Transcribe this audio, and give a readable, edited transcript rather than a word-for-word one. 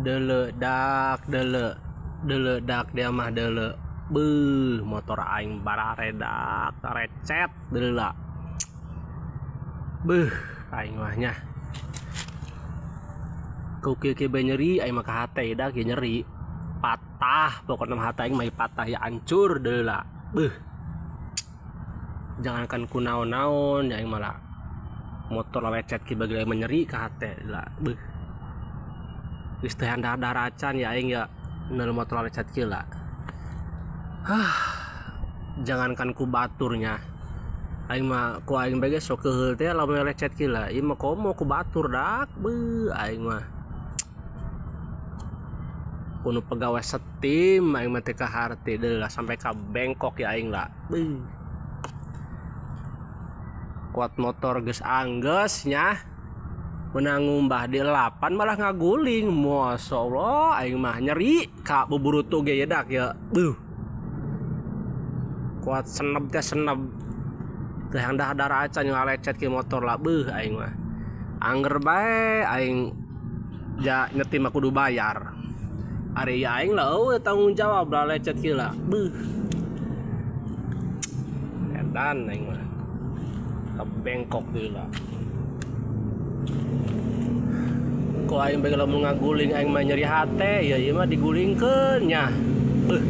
Deuleu dak deuleu deuleu dak dia mah deuleu beuh motor aing bararedak tarecet deuleu beuh aing mah nya ku kieu-kieu bae nyeri aing mah ka hate dak ieu nyeri patah pokona mah hate aing mah patah ieu hancur deuleu beuh jangankan ku naon-naon nya aing mah lah motor lecet kieu bagi aing mah nyeri ka hate lah beuh geus teu hayang dahar-dahar acan ya aing ya neuleuh motor lecet kieu lah hah jangankan ku batur nya aing mah ku aing bae ge sok keuheul teh lamun lecet kieu lah ieu mah komo ku batur dak beuh aing mah ku nu pegawai setim aing mah teu kaharti deui lah sampai ka bengkok ya aing lah beuh kuat motor geus anggeus nya meunang ngumbah di lapan malah ngaguling masyaallah aing mah nyeri ka buburutu ge dak ya beuh kuat seneb teh seneb teu hayang dahar acan ngalecet ke motor lah beuh aing mah angger bae aing ja nyetim mah kudu bayar ari aing lah eueuh tanggung jawab lah lecet kieu lah beuh edan aing mah ka bengkok deui lah ku aing bae lamun ngaguling aing mah nyeri hate ya ieu mah digulingkeun nya beuh.